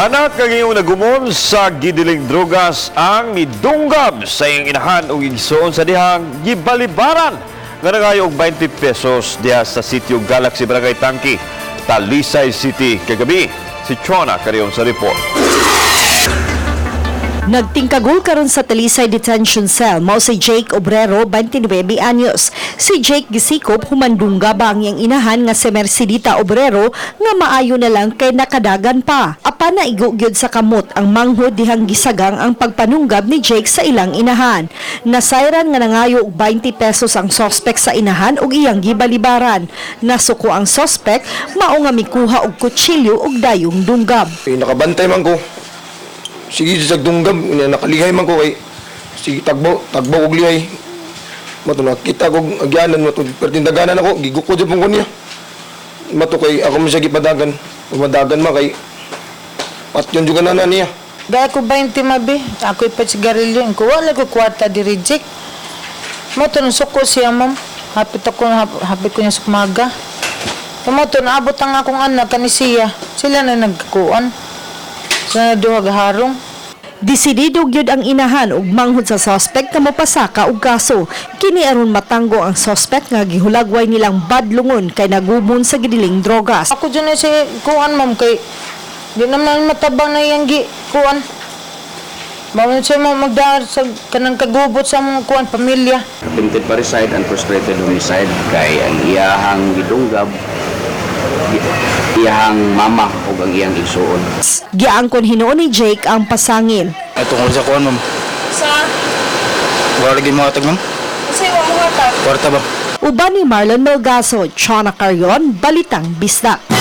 Anak kang iyong nagumon sa gidiling drugas ang midunggab sa iyang inahan ug igsoon sa dihang gibalibaran nga nangayo og 20 pesos diha sa sitio Galaxy, Barangay Tangki, Talisay City kagabi. Si Chona Carion sa report. Nagtingkagol karon sa Talisay Detention Cell mao si Jake Obrero, 29 anyos. Si Jake gisikop human dunggaba ang iyang inahan nga si Mercedita Obrero nga maayo na lang kay nakadagan pa. Apan naigo gyud sa kamot ang manghod dihang gisagang ang pagpanunggab ni Jake sa ilang inahan. Nasayran nga nangayo og 20 pesos ang sospek sa inahan ug iyang gibalibaran. Nasuko ang sospek, mao nga mikuha og kutsilyo ug dayong dunggab. Eh, nakabantay man ko. Sige sa dunggab, nakalihay man ko kay sige tagbo, tagbo og lihay. Mato nakita ko agyanan mato pertindaganan ako, giguko jud ko niya. Mato kay ako man siya gipadagan, pamadagan man kay patyon jud na niya. Dahil ko 20 mabi, ako ipasigarilyo. Ko wala ko kwarta di reject. Mo to suko siya, ma'am. Hapit ako, hapit ko niya sa kumaga. Mo to naabot ang akong anak kani siya. Sila na nagkuan. Sila na duha gaharong. Desidido gyud ang inahan ug manghod sa suspect nga mopasaka og kaso. Kini aron matanggo ang suspect nga gihulagway nilang badlungon kay nagumon sa gidiling drogas. Ako dyan na si kuan, ma'am, kay di naman matabang na iyang gi kuan. Bawal siya mo magdaan sa kanang kagubot sa mga kuan pamilya. Attempted parricide and frustrated homicide kay ang iyahang gidunggab iyahang mama ug ang iyang igsuon. Giangkon hinuon ni Jake ang pasangil. Ay, tungkol sa kuan, ma'am. Sa Wala lagi mga tag, ma'am. Kasi wa mo Kwarta ba? Uban ni Marlon Melgaso, Chona Carion, Balitang Bisdak.